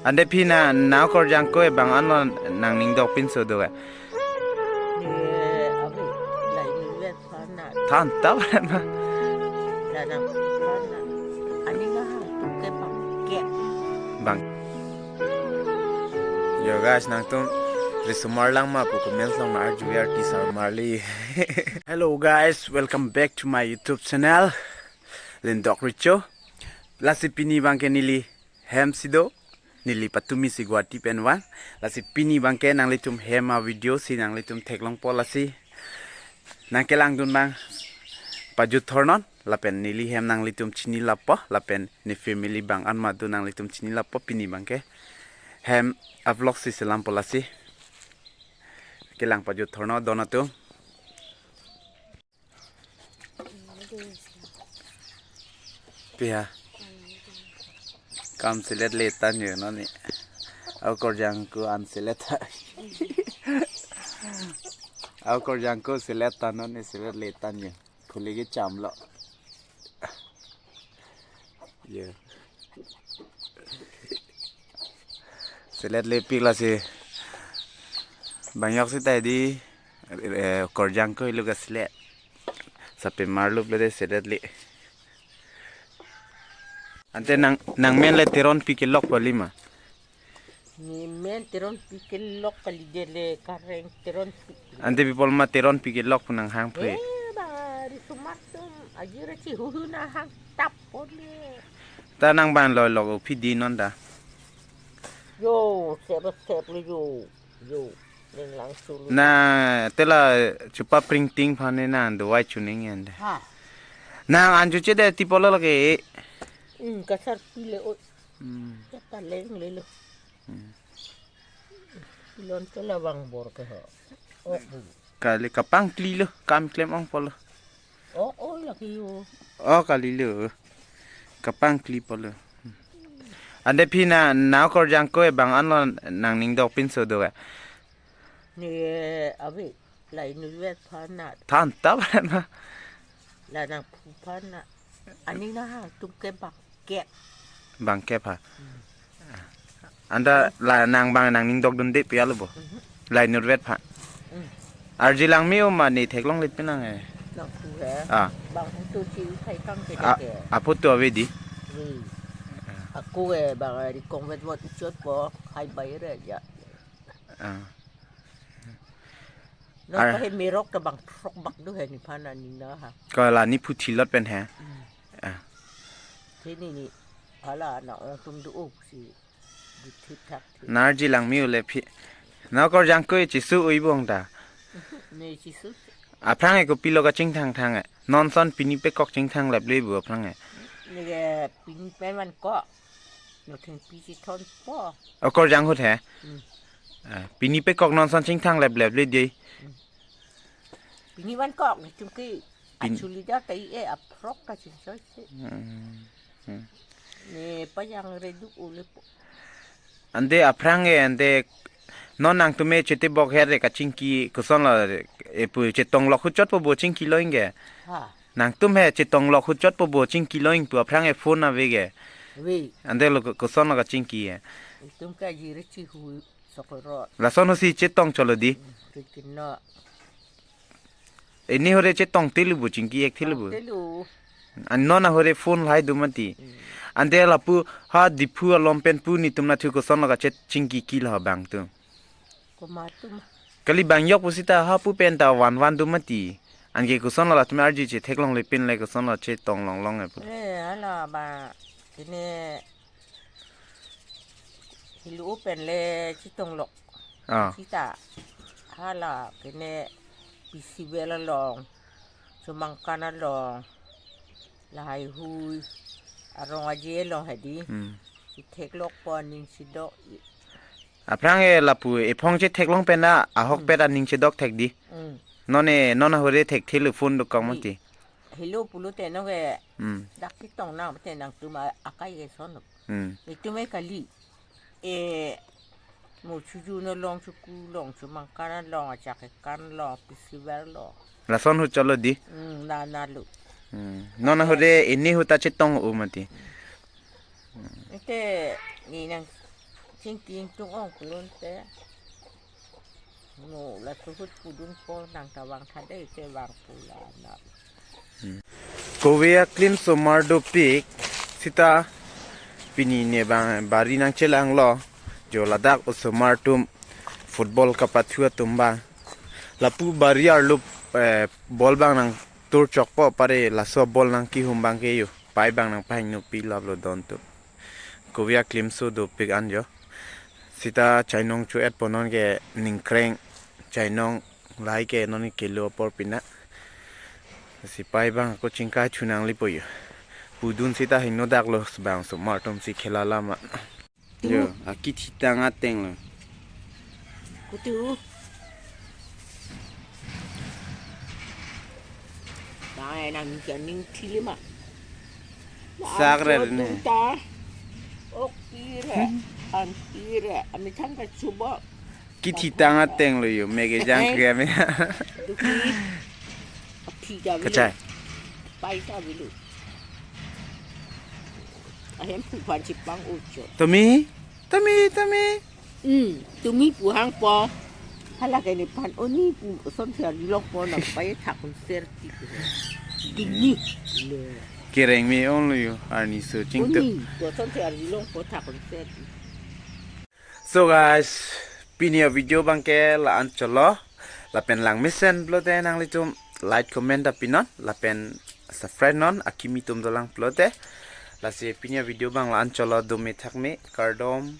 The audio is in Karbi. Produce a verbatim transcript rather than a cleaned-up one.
Ante phi na, na okorjang ko e bang anlo nangning dok pinso do e. Ne, abi, lai ni vet pana. Than ta ba ma. La nang pana. Ani nga hang tum ke bang ke. Bang. Yo guys, nangtum risomar lang ma pu comments along ma arju artist armarli. Hello guys, welcome back to my YouTube channel, Lindok Richo. Lasi pini bang ke neli hem si do, neli patumi si Guwahati pen vang. Lasi pini bang ke nanglitum hem a video si nanglitum theklongpo, lasi nangkelangdun bang pajut thornon, lapen neli hem nanglitum chini lapo, lapen ne family bang anma do nanglitum chini lapo, pini bang ke hem a vlog si selampo, lasi kelang pajut thornon don atum. Pia. Kam selet le tan yo non ni. Okorjang ko an selet. Okorjang ko selet tan non ni, selet le tan yo. Khuli ke cham lo. Yo. Selet le pik lasi. Bang yok si tai di. Eh, okorjang ko ilu ka selet. Sape marlup le de selet le. Ante nang, nangmen le Teronpi kelok pali ma. Ne men Teronpi kelok kali, de le kareng Teronpi. Ante pi pol ma Teronpi kelok pu nanghang pre. Eh, bang risomar atum ajira chihuhu na hang tap pole. Ta nang bang loi lok o phi di non ta. Yo, sep sep le yo. Yo, neng lang sulu. Na, tela chupa printing phane na do wai chuning yan de. Ha. Na anju che de ti polo lake. Hmm, kasar pile o. Hmm. Kata leng le lo. Hmm. Pilon tela bang bor ke ho. Oh. Kali kapangkli lo, kam klem ong polo. Oh, oh, laki yo. Oh, kali lo. Kapangkli polo. Ante phi na, na okorjang ko e bang anlo nangning dok pinso do e. Ne, abi, lai ni vet pana. Than ta ba ma. La nang phu pana. Ani nga hang tum ke bang ke. Bang ke pha. Anta la nang bang nangning dok dun de pia lo bo. Mhm. Lai ni vet pha. Mm. Arji lang mi o ma ne theklong lit pinang e. Nang phu he. Ah. Bang phu tu si khai kang ke. Ah, ke. Apo tu ave di. Hmm. Aku e bang ri kong vet vet chot po khai bai re ya. Ah. No. Ar- pa he merok ta bang throk bak do he ni pana ni na ha. Ko la ni phu thilot pen he. Hmm. Ah. Te ni ni hala na ong tum do o si. Di thik thak thik. Narji lang mi o le phi. Na okorjang ko e chisu ui bong ta. Ne chisu. Aphrang e kopilo kachingthang thang e. Non son pini pekok chingthang lep le bu aphrang e. Ne ke pini pen man ko. No thengpi si thon po. Okorjang hut he. Hmm. Ah, pini pekok non son chingthang lep lep le di. Hmm. Pini van kok ni chungki. Pin- Achuli da ta i e aphrok ta chingchoi si. Hmm. Hmm. Ne pajang reduk ule po. Ante aphrang e ante non nangtum e chete bok her re kachingki koson lo e pu chetong lok huchot po bo chingki lo inge. Ha. Nangtum he chetong lok huchot po bo chingki lo ing pu aphrang e phone ave ge. Ave. Ante lo ko-, koson lo kachingki e. Itum ka jiri chihu sokoro. Lason ho si chetong cholo di. Rikino. Ini hore chetong telu bo chingki ek telu bo. Telu. An non ahore phone lahai do mati. Hmm. Ante lapu ha Diphu alom pen pu netum nathu koson lo kachet chingki ki lo bang tu. Komat tum. Kali bang yok pusita ha pu pen ta wan wan do mati. Anke koson lo la tum arji chetheklongle pin le koson lo chetong longlong e pu. Eh, ala ba kene hilu pen le chetong lok. Ah. Sita hala kene Pisivel along, Chomangkan along, lahai hui, arong aje along hedi. Hmm. Chetheklok po aning chedok. Aphrang e lapu ephong chetheklong pen a ahok, hmm, pet aning chedok thek di. Hmm. Non e, non ahore thekthelo phone dokok mati. Hello pulote non ke. Hmm. Dak chetong nang te nangtum a-, akai ke son. Hmm. Itum e kali. E mo Chojun along, Choku along, Chomangkan along, Achakekan along, Pisivel along. Lason hu cholo di. Hmm, na na lo. Hmm. Non ahore ini hu ta chetong o mati. Ite ni nang Chingki ingtung ong kulon te. No, la suhut pudun po nang tawang thade te wang pula na. Kove aklim somar dopik sita pini ne bang bari nangchelanglo, jo ladak osomar atum football kapathu atum bang. Lapu bari arlo, eh, ball bang nangtur chokpo pare laso ball nangkihum bang ke yo. Pai bang nangpahingno pi laplo don atum. Kove aklim so dopik an jo. Sita chainong chu-etpo non ke ningkreng chainong lahai ke non kelo apor pina. Si pai bang ako chingkai chunang lipo yo. Pudun sita hingno daklo bang somar atum si khela lama. Yo, akithi tang ateng lo. Kutu. Dai nang ning ning thili ma. Sakre ne. Ta. Ok pire. An pire. Ami thang ka chubo. Kithi tang ateng lo yo. Mege jang kre me. Duki. Api ka bilu. Kachai. Pai ka bilu. Ahem pu pan chipang ucho. Tumi, tumi, tumi. Hmm, tumi pu hangpo. Hala ke nephan oni pu son ser bilong po na pai thak un ser ti. Dini. Le. Kereng me ong lo yo, arni so chingto. Oni pu son ser bilong po thak un ser ti. So guys, pini avideo bang ke la-an cholo. Lapen langmesen pulote nanglitum like, comment ta pinon, lapen subscribe non, akimi atum dolang pulote. Lasi pini avideo bang la-an cholo, dome thakme, kardom.